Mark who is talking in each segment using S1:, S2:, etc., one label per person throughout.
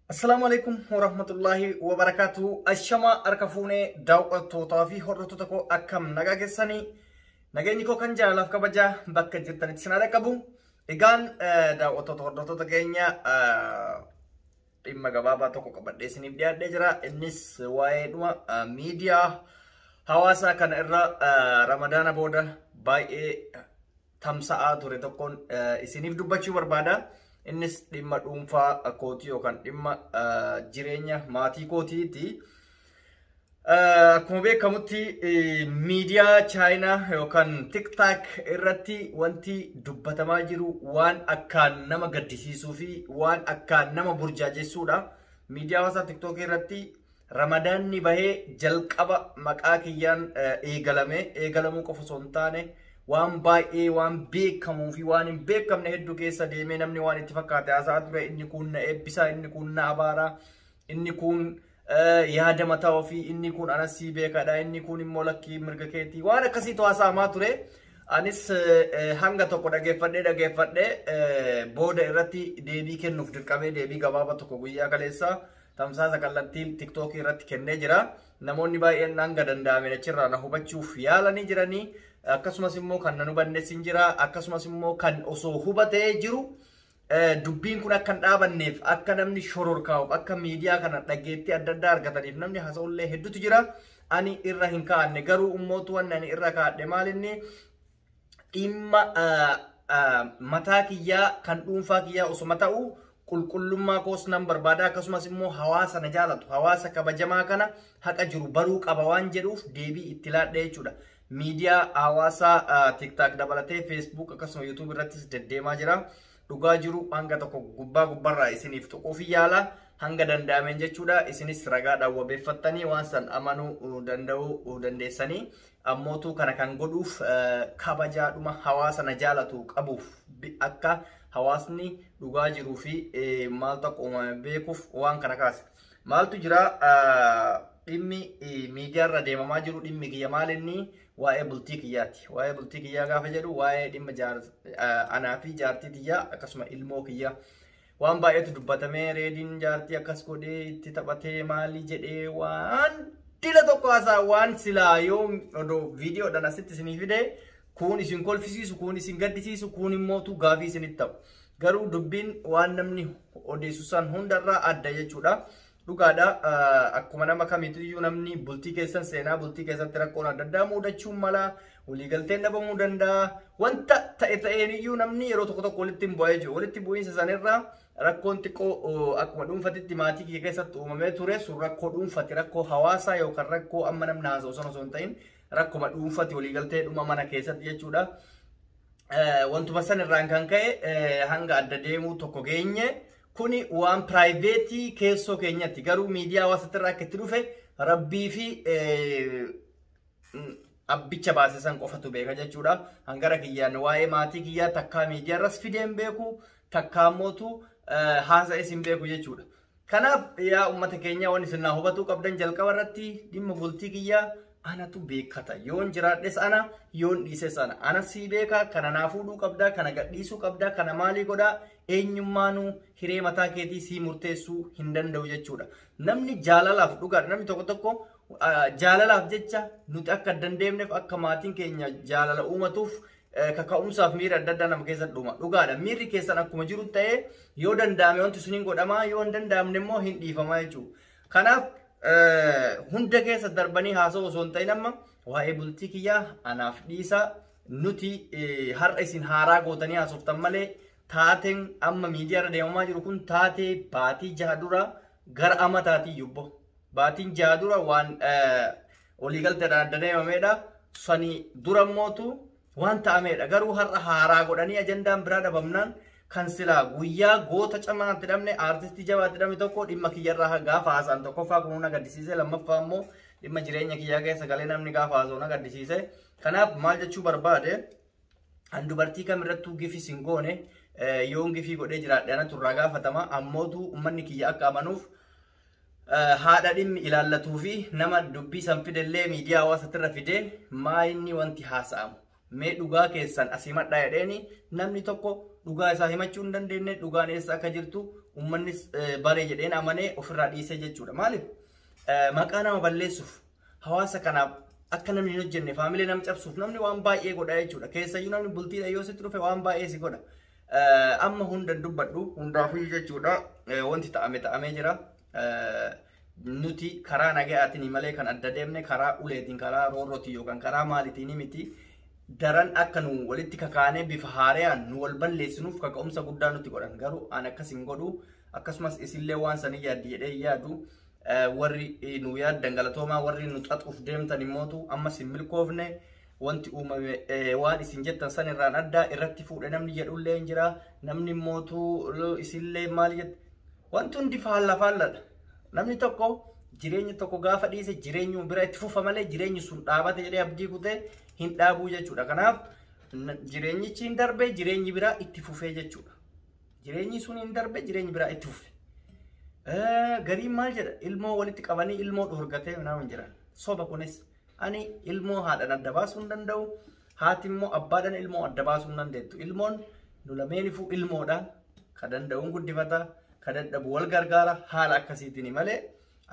S1: Assalaamu alaikum warahmatullahi wabarakatuh. Ashama harka fuunee daawwattootaa fi hordoftoota koo, akkam nagaa keessanii? Nageenyi koo kan jaalalaaf kabajaa bakka jirtanitti isin haa qabu. Egaan daawwattoota, hordoftoota keenya, dhimma gabaabaa tokko qabadhee isiniif dhiyaadhee jira. Innis waa'ee dhuma miidiyaa hawaasaa kana irra Ramadaana booda baay'ee tamsa'aa ture tokkoon isiniif dubbachuu barbaada. Innis dhimma dhuunfaa kootii yookaan dhimma jireenya maatii kootiiti. Akkuma beekamutti miidiyaa Chaayinaa yookaan TikTok irratti wanti dubbatamaa jiru waan akkaan nama gaddisiisuu fi waan akkaan nama burjaajessuudha. Miidiyaa hawaasaa TikTok irratti Ramadaanni bahee jalqaba maqaa kiyyaan eegalame. Eegalamuu qofa osoo hin taane, waan baay'ee waan beekamuu fi waan hin beekamne hedduu keessa deemee namni waan itti fakkaate haasa'aa ture. Inni kun na eebbisaa, inni kun na abaaraa, inni kun yaada mataa ofii, inni kun anasii beekadha, inni kun immoo lakkii mirga keetii, waan akkasiitu haasa'amaa ture. Anis hanga tokko dhageeffadhee dhageeffadhee booda irratti deebii kennuuf dirqamee deebii gabaabaa tokko guyyaa kaleessaa tamsaasa kallattiin TikTokii irratti kennee jira. Namoonni baay'een hanga danda'ame achirraa na hubachuuf yaalanii jiranii. Akkasumas immoo kan na hubannes hin jira. Akkasumas immoo kan osoo hubatee jiru dubbiin kun akka hin dhaabanneef, akka namni shororkaa'uuf, akka miidiyaa kana dhageettii adda addaa argataniif namni haasa'ullee hedduutu jira. Ani irra hin kaa'anne, garuu ummootu wanni ani irra kaa'adhe maalinni dhimma mataa kiyyaa kan dhuunfaa kiyyaa osuma ta'u, qulqullummaa koos nan barbaada, akkasumas immoo hawaasa na jaalatu, hawaasa kabajamaa kana haqa jiru baruu qaba waan jedhuuf deebii itti laadhe jechuudha. Miidiyaa hawaasaa TikTok dabalatee Facebook akkasuma YouTube irrattis deddeemaa jira. Dhugaa jiru hanga tokko gubbaa gubbarraa isiniif tuquuf yaala hanga danda'ameen jechuudha. Isinis ragaadhaan wabeeffattanii waan san amanuu danda'uu dandeessanii. Ammootu kana kan godhuuf kabajaadhuma hawaasa na jaalatu qabuuf, akka hawaasni dhugaa jiruu fi maaltu akka uumame beekuuf waan kana kaase. Maaltu jira? Dhimmi miidiyaarra deemamaa jiru, dhimmi kiyya maal inni? Waa'ee bultii kiyyaati. Waa'ee bultii kiyyaa gaafa jedhu, waa'ee dhimma anaa fi jaartii kiyyaa akkasuma ilmoo kiyyaa. Waan baay'eetu dubbatamee, reediin jaartii akkas godhee itti taphatee maalii jedhee, waan dila tokko haasaa, waan silaa yoo odoo viidiyoodhaan asitti isinii fide kun isin kolfisiisu, kun isin gaddisiisu, kun immootu gaafii isinitti ta'u. Garuu dubbiin waan namni odeessu san hundarraa adda jechuudha. Dhugaadha, akkuma nama kamiitu namni bultii keessan seenaa, bultii keessatti rakkoon adda addaa muudachuu mala, waliigalteen dhabamuu danda'a. Wanta ta'e ta'een iyyuu namni yeroo tokko tokko walitti hin bu'aa jechuudha. Walitti bu'iinsa sanirraa rakkoon xiqqoo akkuma dhuunfatitti maatii kiyya keessatti uumamee ture sun rakkoo dhuunfati, rakkoo hawaasaa yookaan rakkoo amma namni haasa'u sana osoo hin ta'in, rakkoma dhuunfati, waliigaltee dhuma mana keessatti jechuudha. Wantuma san irraan kan ka'e hanga adda deemuu tokko geenye. Kuni waan private keessoo keenyatti, garuu miidiyaa hawaasaatti irraa akka itti dhufe rabbii fi abbicha baase san qofatu beeka jechuudha. Hangara kiyyaan waa'ee maatii kiyyaa takkaa miidiyaa irras fideen beeku, takkaa mootu haasa'es hin beeku jechuudha. Kanaaf yaa uummata keenya, waan isin naa hubatuu qabdan, jalqaba irratti dhimma bultii kiyyaa anatu beekata. Yoon jiraadhes ana, yoon dhiises ana. Ana sii beeka, kana naa fuudhuu qabdaa, kana gadhiisuu qabdaa, kana maalii godhaa, eenyummaanuu hiree mataa keetii sii murteessuu hin danda'u jechuudha. Namni jaalalaaf, dhugaadha, namni tokko tokko jaalalaaf jecha nuti akka dandeemneef, akka maatiin keenya jaalala uumatuuf kaka'umsaaf miira adda addaa nama keessatti dhuma. Dhugaadha. Miirri keessan akkuma jiru ta'ee, yoo danda'ame wanti sun hin godhamaa, yoo hin danda'amne immoo hin dhiifamaa jechuudha. Kanaaf hunda keessa darbanii haasa'u osoo hin ta'in, amma waa'ee bultii kiyyaa anaaf dhiisa. Nuti har'a isin haaraa gootanii haasoftan malee, taateen amma miidiyaa irra deemamaa jiru kun taatee baatii 6 dura gara amataatii yubbo. Baatiin 6 dura waan waliigalteedhaan adda deemamedha. Sani dura mootu waan ta'amedha. Garuu har'a haaraa godhanii ajandaan biraa dhabamnaan, kan silaa guyyaa goota cimaatti dhabne, aartistii jabaatti dhabne tokko dhimma kiyyarraa gaafa haasa'an, tokkoffaa kunuu na gaddisiise, lammaffaa immoo dhimma jireenya kiyyaa keessa galee namni gaafa haasa'u na gaddisiise. Kanaaf maal jechuu barbaade, an dubartii kamirrattuu gifis hin goone, yoon gifii godhee jiraadhe anatu irraa gaafatama. Ammootu uummanni kiyya akka amanuuf haadha dhimmi ilaallatuu fi nama dubbii san fidellee miidiyaa hawaasatirra fidee, maa inni wanti haasa'amu, mee dhugaa keessan asii himadhaa jedheeni, namni tokko dhugaa isaa himachuu hin dandeenye. Dhugaan eessa akka jirtu Uummannis baree jedheen amanee ofirraa dhiisee jechuudha. Maaliif maqaa nama balleessuuf hawaasa kanaaf akka namni hin hojjenne faamilee nama cabsuuf namni waan baay'ee godha jechuudha. Keessayyuu namni bultiidha yoo sitti dhufe waan baay'ee si godha. Amma hundan dubbadhu hundaafuu jechuudha. Wanti ta'ame ta'amee jira. Nuti karaa nagayaatiin malee kan adda deemne karaa uleetiin, karaa roorrootiin yookaan karaa maaliitiin miti. Daran akka nu walitti kakaanee bifa haaraan nu wal balleessinuuf kaka'umsa guddaa nutti godhan. Garuu an akkas hin godhu. Akkasumas isillee waan sanii yaaddi jedhee yaadu. Warri nu yaaddan galatoomaa, warri nu xaxuuf deemtan immootu ammas hin milkoofne. Wanti uumame waan isin jettan san irraan addaa irratti fuudhe namni jedhullee hin jira. Namni immootu isillee maal jette, wanti hundi faalla faalladha. Namni tokko jireenya tokko gaafa dhiise jireenyu bira itti fufa malee jireenyi sun dhaabate jedhee abdii kutee hin dhaabuu jechuudha. Kanaaf jireenyichi hin darbe, jireenyi biraa itti fufee jechuudha. Jireenyi sun hin darbe, jireenyi biraa itti fufe. Gariin maal jedha, ilmoo walitti qabanii ilmoo dhorgatee nama hin jiran. Soba kunis. Ani ilmoo haadhaan adda baasuu hin danda'u. Haati immoo abbaadhaan ilmoo adda baasuu hin dandeettu. Ilmoon nu lameenifuu ilmoodha. Ka danda'uun guddifata, ka dadhabu wal gargaara haala akkasiitiin malee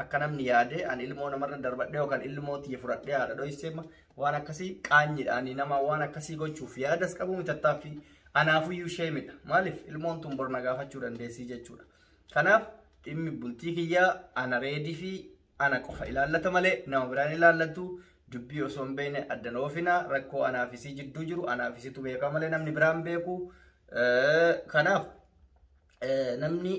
S1: akka namni yaadee ani ilmoo namarra darbadhee yookaan ilmoo tiyya fudhadhee haadha dhoysee waan akkasii qaanyidha. Ani nama waan akkasii gochuuf yaadas qabu mitattaaffii anaafuyyuu sheemidha. Maaliif ilmoon tun borna gaafachuu dandeessii jechuudha. Kanaaf dhimmi bultii kiyyaa ana reedii fi ana qofa ilaallata malee nama biraan ilaallatu. Dubbii osoo hin beekne addan oofina. Rakkoo anaafisii jidduu jiru anaafisitu beeka malee namni biraan beeku. Kanaaf namni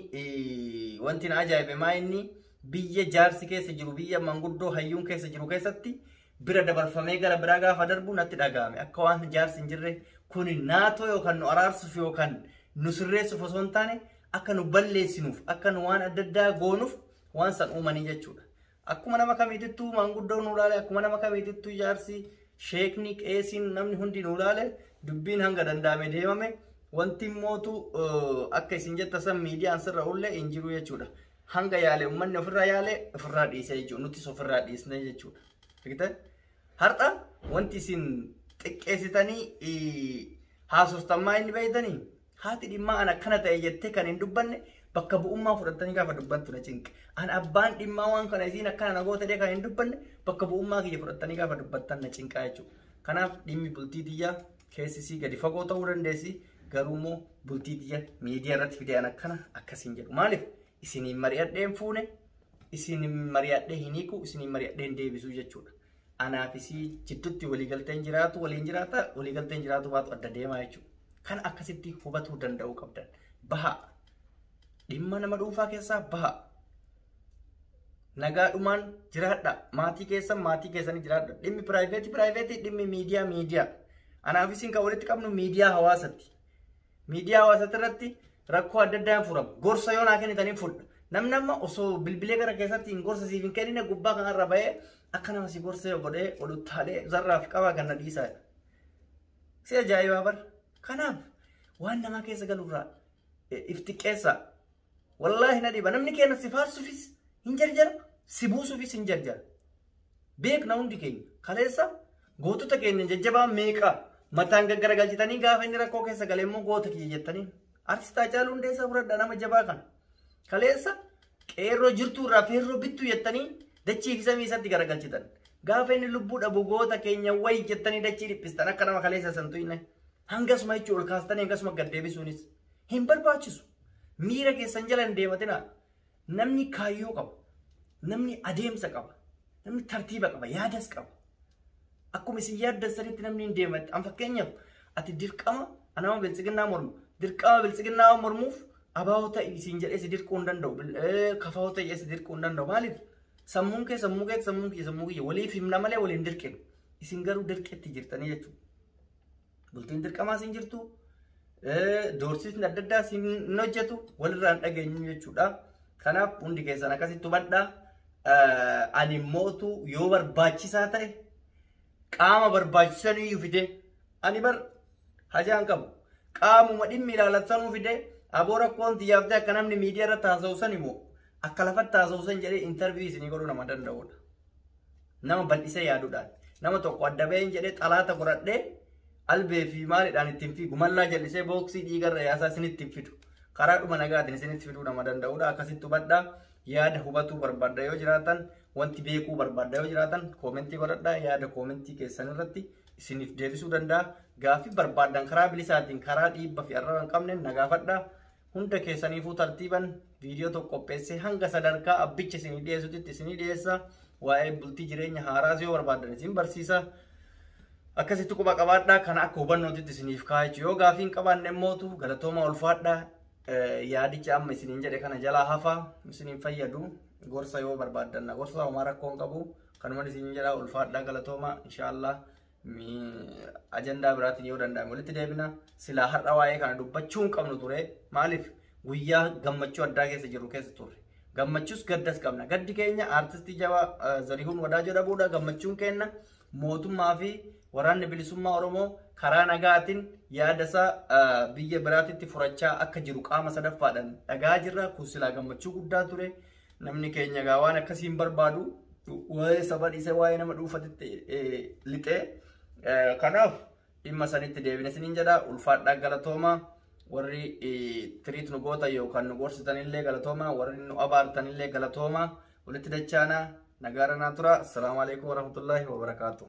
S1: wanti na ajaa'ibe maa inni biyya jaarsi keessa jiru, biyya manguddoo hayyuun keessa jiru keessatti bira dabarfamee gara biraa gaafa darbu natti dhaga'ame. Akka waan jaarsi hin jirre kun naatoo yookaan nu araarsuuf yookaan nu sirreessuuf osoo hin taane akka nu balleessinuuf, akka nu waan adda addaa goonuuf waan san uumanii jechuudha. Akkuma nama kamiitittuu maanguddoon nu ilaale, akkuma nama kamiitittuu jaarsi, sheekni, qeesiin, namni hundi nu ilaale, dubbiin hanga danda'ame deemame. Wanti mootu akka isin jetta san miidiyaan sirra ullee hin jiru jechuudha. Hanga yaale uummanni ofirraa yaale ofirraa dhiise jechuudha. Nutis ofirraa dhiisne jechuudha. Argitan? Har'a wanti isin xiqqeessitanii haasoftammaa inni beektanii haati dhimmaa an akkana ta'e jettee kan hin dubbanne bakka bu'ummaa fudhattanii gaafa dubbattu na cinqe. An abbaan dhimmaa waan kana isiin akkana na goota jedhee kan hin dubbanne bakka bu'ummaa kiyya fudhattanii gaafa dubbattan na cinqaa jechuudha. Kanaaf dhimmi bultii tiyyaa keessisii gadi fagoo ta'uu dandeessi. Garuu immoo bultii tiyya miidiyaa irratti fidee an akkana akkasiin jedhu. Maaliif isiniin mari'adhee hin fuune, isiniin mari'adhee hin hiiku, isiniin mari'adhee hin deebisuu jechuudha. Anaafisii jidduutti waliigalteen jiraatu waliin jiraata, waliigalteen jiraatu baatu adda deemaa jechuudha. Kan akkasitti hubatuu danda'uu qabdan. Baha. Dhimma nama dhuunfaa keessaa baha. Nagaadhumaan jiraadha. Maatii keessan maatii keessanii jiraadha. Dhimmi piraayiveetii piraayiveetii, dhimmi miidiyaa miidiyaa. Anaaf isin kan walitti qabnu miidiyaa hawaasatti. Miidiyaa hawaasatti irratti rakkoo adda addaan furama. Gorsa yoo naa kennitanii fudha. Namni amma osoo bilbilee gara keessatti hin gorsa siif hin kennine gubbaa kanarra bahee akka nama si gorsee godhee oluttaalee zarraaf qabaa kan na dhiisaa. Si ajaa'ibaa bara. Kanaaf waan namaa keessa galurraa if xiqqeessaa. Wallaahi na dhiba. Namni keenya si faarsuufis hin jarjara, si buusuufis hin jarjara. Beekna hundi keenya. Kaleessa gootota keenya jajjabaa meeqa mataan gaggaragalchitanii gaafa inni rakkoo keessa galee immoo goota kiyya jettanii. Artist Haacaaluu Hundeessaa fudhadhaa nama jabaa kana. Kaleessa qeerroo jirtuu irraa feerroo bittuu jettanii dachii fi samii isatti garagalchitan. Gaafa inni lubbuu dhabu goota keenya wayi jettanii dachii dhiphistan akka nama kaleessa san tuyne. Hangasuma jechuun ol kaastanii hangasuma gad deebisuunis hin barbaachisu. Miira keessan jala hin deematinaa. Namni kaayyoo qaba. Namni adeemsa qaba. Namni tartiiba qaba. Yaadas qaba. Akkuma isin yaaddan sanitti namni hin deematti. An fakkeenyaaf ati dirqama anama biltsiginnaa mormu. Dirqama biltsiginnaa mormuuf abaa'oo ta'e isin jedhee si dirquu hin danda'u. Kafaa'oo ta'e si dirquu hin danda'u. Maaliif? Sammuun kee sammuu kee sammuun kiyya sammuu kiyya waliif himna malee waliin dirqinu. Isin garuu dirqetti jirtanii jechuudha. Bultiin dirqamaa isin jirtu. Doorsisni adda addaa isin hin hojjetu. Walirraa hin dhageenyu jechuudha. Kanaaf hundi keessan akkasitti hubadhaa. Ani mootu yoo barbaachisaa ta'e qaama barbaachisan iyyuu fidee ani bar hajaan qabu. Qaamuma dhimmi ilaallatsanuu fidee aboo rakkoon xiyyaafte akka namni miidiyaa irratti haasa'u san immoo akka lafatti haasa'u san jedhee intarviiyuu isinii godhuu nama danda'udha. Nama bal'isee yaaduudhaan. Nama tokko adda baheen jedhee xalaata godhadhee albee fi maaliidhaan ittiin fiigu mallaa jallisee booksii dhiigarra yaasaa isinitti hin fidu. Karaa dhuma nagaatiin isinitti fiduu nama danda'udha. Akkasitti hubadhaa. Yaada hubatuu barbaadda yoo jiraatan, wanti beekuu barbaadda yoo jiraatan, koomentii godhadhaa. Yaada koomentii keessan irratti isiniif deebisuu danda'a. Gaaffii barbaaddan karaa bilisaatiin, karaa dhiibba fi arraba hin qabne na gaafadhaa. Hunda keessaniifuu tartiiban viidiyoo tokko qopheessee hanga sadarkaa abbicha isinii dhiyeessutti isinii dhiyeessa. Waa'ee bultii jireenya haaraas yoo barbaaddan isin barsiisa. Akkasitti quba qabaadhaa. Kana akka hubannootitti isiniif kaa'achu. Yoo gaafii hin qabaanne immootu galatooma, ulfaadhaa. Yaadicha amma isiniin jedhe kana jalaa hafaa, isiniin fayyadu. Gorsa yoo barbaaddan na gorsa, homaa rakkoo hin qabu. Kanumaan isiniin jedha, ulfaadhaa, galatooma. Inshaallah ajandaa biraatiin yoo danda'ame walitti deebina. Silaa har'a waa'ee kana dubbachuu hin qabnu ture. Maaliif? Guyyaa gammachuu addaa keessa jiru keessa turre. Gammachuus gaddas qabna. Gaddi keenya aartistii jabaa Zarihuun Wadaajoo dhabuudha. Gammachuun keenya mootummaa fi waraanni bilisummaa Oromoo karaa nagaatiin yaada isaa biyya biraatitti furachaa akka jiru qaama sadaffaadhaan dhagaa jirra. Kun silaa gammachuu guddaa ture. Namni keenya gaa waan akkasii hin barbaadu. Waa'ee saba dhiisee waa'ee nama dhuunfatitti lixee. Kanaaf dhimma sanitti deebine isiniin jedha. Ulfaadhaa, galatooma. Warri tiriit nu gootan yookaan nu gorsitanillee galatooma. Warri nu abaartanillee galatooma. Walitti dachaana, nagaara naa tura. Assalaamu alaikum warahmatullaahi wabarakaatu.